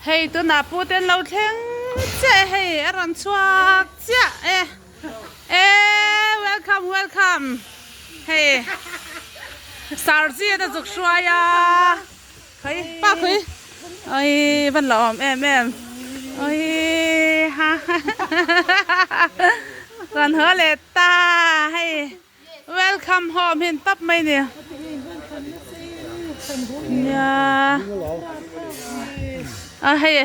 Hei tunah pu te an lo thleng chiah e hei a rawn chhuak chiah e e welcome welcome hei sarji a zuk hruai a khawi pa khawi oi van la awm em em oi ha rawn haw leh ta hei. Welcome home hi an tap mai ni. Nia. A hei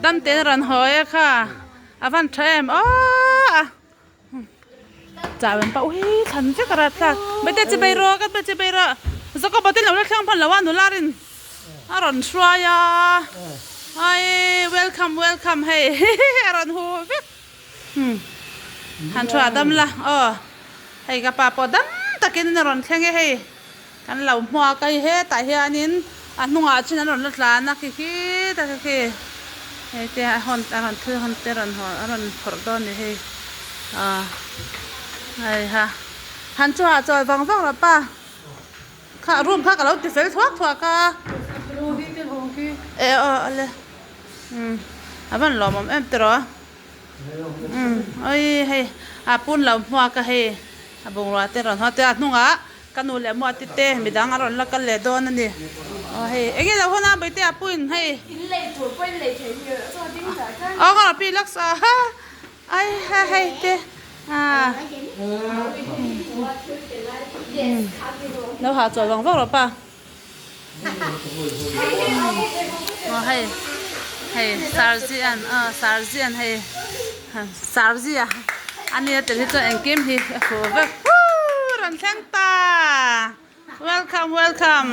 dam ten rawn haw e kha a van tha em aw. Chau em pa ui thlan vek a rat thlak. Bete chi bei rawh ka chi bei rawh. Zaka botin lo la thleng phan lo a nula rin a rawn hruai a. Ai welcome welcome hei a rawn hu vek. Umm han thu ah dam la aw hei ka pa pawh dam takin a rawn thleng e hei kan lo hmuak a hei hetah hianin a hnungah chin an rawn la tlan a khi khi tak a khi hei te a hawn a rawn thil hawn te a rawn haw a rawn phawrh dawn a ni hei aw hei ha han chu ah chawl vang vang rawh pa kha room kha ka lo ti fel thuak thuak a e aw ale umm a van lawmawm em tiraw. Umm oi hei a pun lo hmuak a hei a bungrua te rawn haw te a hnungah ka nu leh muati te midang a rawn la kal leh dawn a ni aw hei eng nge lo hawn a bawihte a puin hei In lei tur pawh in lei thei ni a chuan ding zar zar aw ka rawh pi laks a ha ai ha hei te a lo ha chawl vang vang rawh pa. Aw hei hei sarzian aw sarzian hei sarzia a nia tel hi chuan engkim hi a fu vek huuu rawn thleng ta welcome welcome.